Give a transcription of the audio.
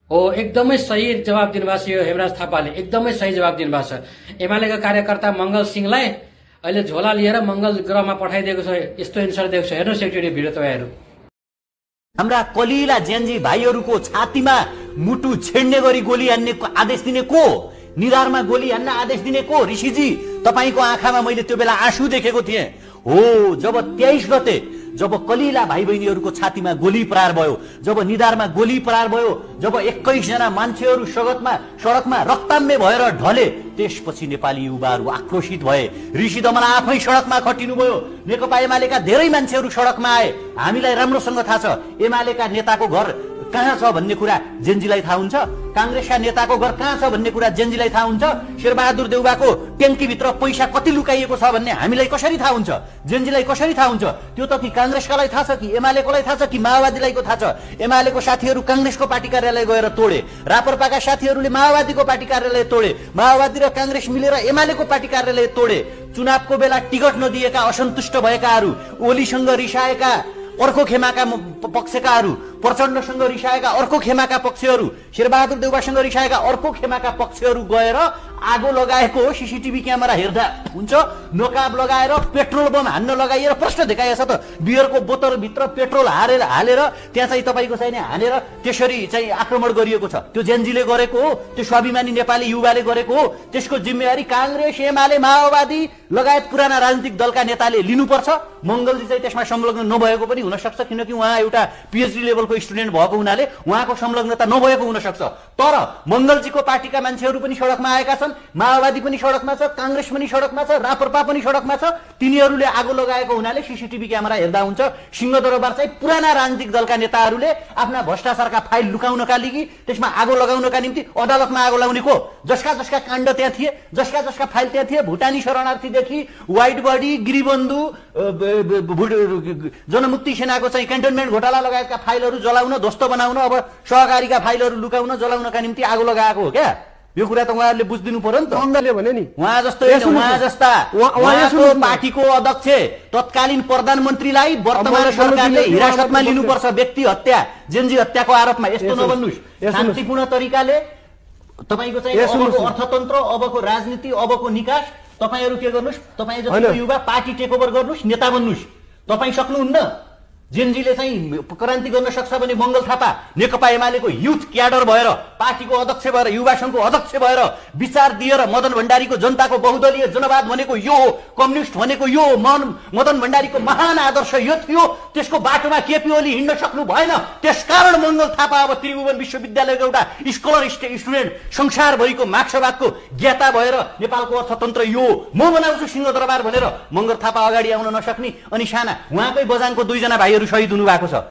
हो, एकदमै सही जवाब दिनुभएको छ यो हेमराज थापाले, एकदमै सही जवाब दिनुभएको छ। एमालेका कार्यकर्ता मंगल सिंहलाई अहिले झोला लिएर मंगल ग्रहमा पठाइदिएको छ, यस्तो इन्सर दिएको छ। हेर्नुहोस् एकचोटि भिडियो तपाईँहरू। हाम्रा कलिला जेन्जी भाइहरूको छातीमा मुटु छेड्ने गरी गोली हान्ने आदेश दिने को? निधारमा गोली हान्न आदेश दिने को? ऋषिजी, तपाईको आँखामा मैले त्यो बेला आँसु देखेको थिएँ। हो, जब 23 गते जब कलिला भाइ बहिनीहरूको छातीमा गोली प्रहार भयो, जब निधारमा गोली प्रहार भयो, जब 21 जना मान्छेहरू सडकमा रक्ताम्य भएर ढले, त्यसपछि नेपाली युवाहरू आक्रोशित भए। ऋषि दमला आफै सडकमा खटिनु भयो। नेकपा एमालेका धेरै मान्छेहरू सडकमा आए। हामीलाई राम्रोसँग थाहा छ एमालेका नेताको घर कहाँ छ भन्ने कुरा जेन्जीलाई थाहा हुन्छ, कांग्रेसका नेताको घर कहाँ छ भन्ने कुरा जेन्जीलाई थाहा हुन्छ, शेरबहादुर देउवाको ट्याङ्कीभित्र पैसा कति लुकाइएको छ भन्ने हामीलाई कसरी थाहा हुन्छ, जेन्जीलाई कसरी थाहा हुन्छ? त्यो त कि कांग्रेसकालाई थाहा छ कि एमालेकोलाई थाहा छ कि माओवादीलाईको थाहा छ? एमालेको साथीहरू कांग्रेसको पार्टी कार्यालय गएर तोडे, रापरपाका साथीहरूले माओवादीको पार्टी कार्यालय तोडे, माओवादी र कांग्रेस मिलेर एमालेको पार्टी कार्यालय तोडे। चुनावको बेला टिकट नदिएका असन्तुष्ट भएकाहरू, ओलीसँग रिसाएका अर्को खेमाका पक्षकाहरू, प्रचण्डसँग रिसाएका अर्को खेमाका पक्षहरू, शेरबहादुर देउवासँग रिसाएका अर्को खेमाका पक्षहरू गएर आगो लगाएको सीसीटीभी क्यामेरा हेर्दा हुन्छ। नकाब लगाएर पेट्रोल बम हान्न लगाइएर प्रश्न देखाइएछ त। बियरको बोतलभित्र पेट्रोल हालेर त्यहाँ चाहिँ तपाईँको चाहिँ हानेर त्यसरी चाहिँ आक्रमण गरिएको छ। त्यो जेन्जीले गरेको हो, त्यो स्वाभिमानी नेपाली युवाले गरेको हो। त्यसको जिम्मेवारी कांग्रेस, एमाले, माओवादी लगायत पुराना राजनीतिक दलका नेताले लिनुपर्छ। मंगलजी चाहिँ त्यसमा संलग्न नभएको पनि हुन सक्छ, किनकि उहाँ एउटा पीएचडी लेभलको स्टुडेन्ट भएको हुनाले उहाँको संलग्नता नभएको हुन सक्छ। तर मंगलजीको पार्टीका मान्छेहरू पनि सडकमा आएका छन्, माओवादी पनि सडकमा छ, कांग्रेस पनि सडकमा छ, रापरपा पनि सडकमा छ। तिनीहरूले आगो लगाएको हुनाले सीसीटीभी क्यामेरा हेर्दा हुन्छ। सिंहदरबार चाहिँ पुराना राजनीतिक दलका नेताहरूले आफ्ना भ्रष्टाचारका फाइल लुकाउनका लागि, त्यसमा आगो लगाउनका निम्ति अदालतमा आगो लगाउने को? जसका काण्ड त्यहाँ थिए, जसका फाइल त्यहाँ थिए, भुटानी शरणार्थीदेखि व्हाइट बडी, गिरिबन्धु, जनमुक्ति सेनाको चाहिँ क्यान्टनमेन्ट घोटाला लगायतका फाइलहरू जलाउन, ध्वस्त बनाउन, अब सहकारीका फाइलहरू लुकाउन, जलाउनका निम्ति आगो लगाएको हो क्या? यो कुरा त उहाँहरूले बुझिदिनु पर्यो नि त। मंगलले भने नि उहाँ जस्ता उहाँको पार्टीको अध्यक्ष तत्कालीन प्रधानमन्त्रीलाई वर्तमान सरकारले हिरासतमा लिनुपर्छ व्यक्ति हत्या, जेन्जी हत्याको आरोपमा। यस्तो नबन्नुस्। शान्तिपूर्ण तरिकाले तपाईको चाहिँ अबको अर्थतन्त्र, अबको राजनीति, अबको निकास तपाईहरु के गर्नुस्? तपाई जस्तो युवा पार्टी टेक ओभर गर्नुस्, नेता बन्नुस्। तपाई सक्नुहुन्न। जेन्जीले चाहिँ क्रान्ति गर्न सक्छ भने मंगल थापा नेकपा एमालेको युथ क्याडर भएर, पार्टीको अध्यक्ष भएर, युवा संघको अध्यक्छ भएर विचार दिएर मदन भण्डारीको जनताको बहुदलीय जनवाद भनेको यो हो, कम्युनिस्ट भनेको यो हो, मदन भण्डारीको महान आदर्श यो थियो। त्यसको बाटोमा केपी ओली हिँड्न सक्नु भएन। त्यसकारण मंगल थापा अब त्रिभुवन विश्वविद्यालयको एउटा स्कलर स्टुडेन्ट, संसारभरिको मार्क्सवादको ज्ञाता भएर नेपालको अर्थतन्त्र यो म बनाउँछु सिंहदरबार भनेर मंगल थापा अगाडि आउन नसक्ने अनि साना उहाँकै बजानको दुईजना भाइहरू शहीद हुनु भएको छ।